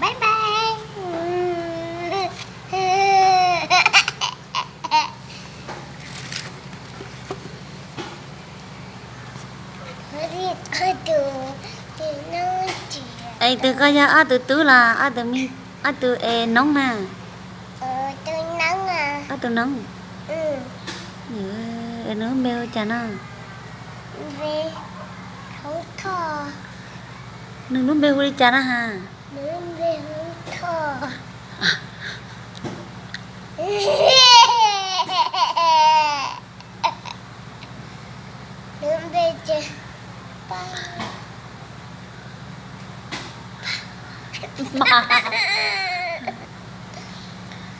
Bye bye. Es tus koj yog ob tug tub los ob tug me, ob tug es noob na? Ob tug noob. Es nws lub npe hu cas no? Nws lub npe hu li cas na has?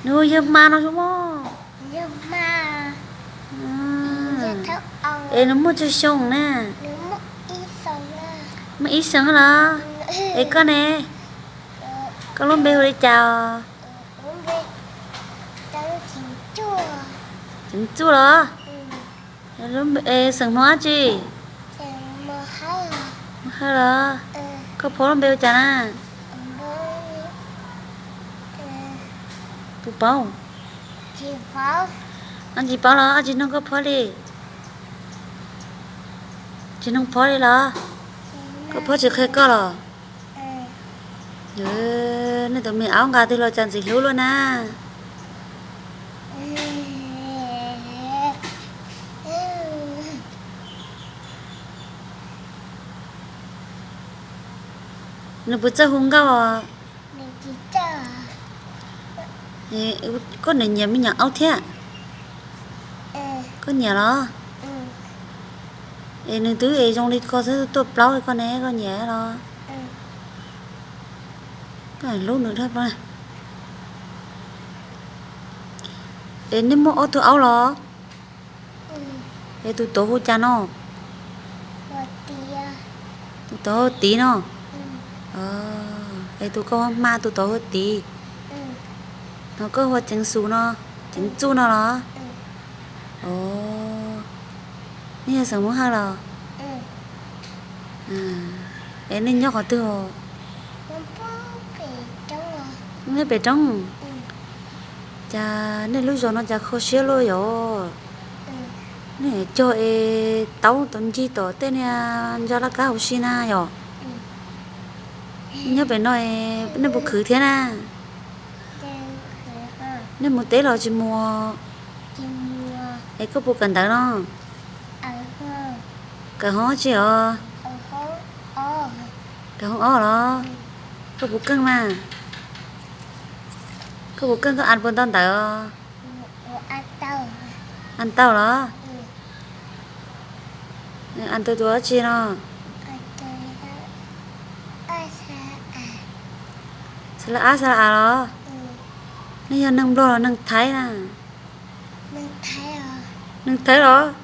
Nws hu Yawg Hma no xwb mog. Es nws muaj tsawg xyoo na? Muaj ib xyoo los? Es koj ne? Koj lub npe hu li cas os? Ceev Txuj los? Xeem Hmoob dab tsi? Hawj los? Koj phob lub npe hu cas na? Puas paub? Tsis paub los? Tsis noog koj phob li? Tsis noog phob li los? Koj phob tsis qhia koj los? Nej tus me aub nqa twg los cas ntxim hlub luaj na. Nws puas txawj hu nkauj? Koj niam nyiam me nyuam aub thiab? Koj nyiam los? Es nws twb es zoo li ko xwb tuaj plaub li koj ne, koj nyiam los? Hlub nws dhau plaub. Es nej muaj ob tug aub los? Es tus tod hu cas no? Tus tod hu Tiv no. Es tus koj hu Hma, tus tod hu Tiv. Ho koj hu Ceev Xus no, Ceev Txuj no los? Nej yog xeem Hmoob Hawj los? Es nej nyob qhov twg os? Nyob pem roob. Cas nej lub zos no cas kho siab luaj yom? Nej cog es taub tom ncig tom tej niag ntsa laj kab huv si na yom? Nej nyob pem no nej puas khwv thiab na? Nej mus teb los tsis mus? Es koj puas kawm ntawv no? Kawm hoob dab tsi os? Kawm hoob ob los? Koj puas keej mas? Koj puas keej, koj a puas ntau ntawv os? A ntau los? A ntau tus dab tsi no? Xa la ab xa la as los? Nej yog neeg Nplog los neeg Thaib na? Neeg Thaib los?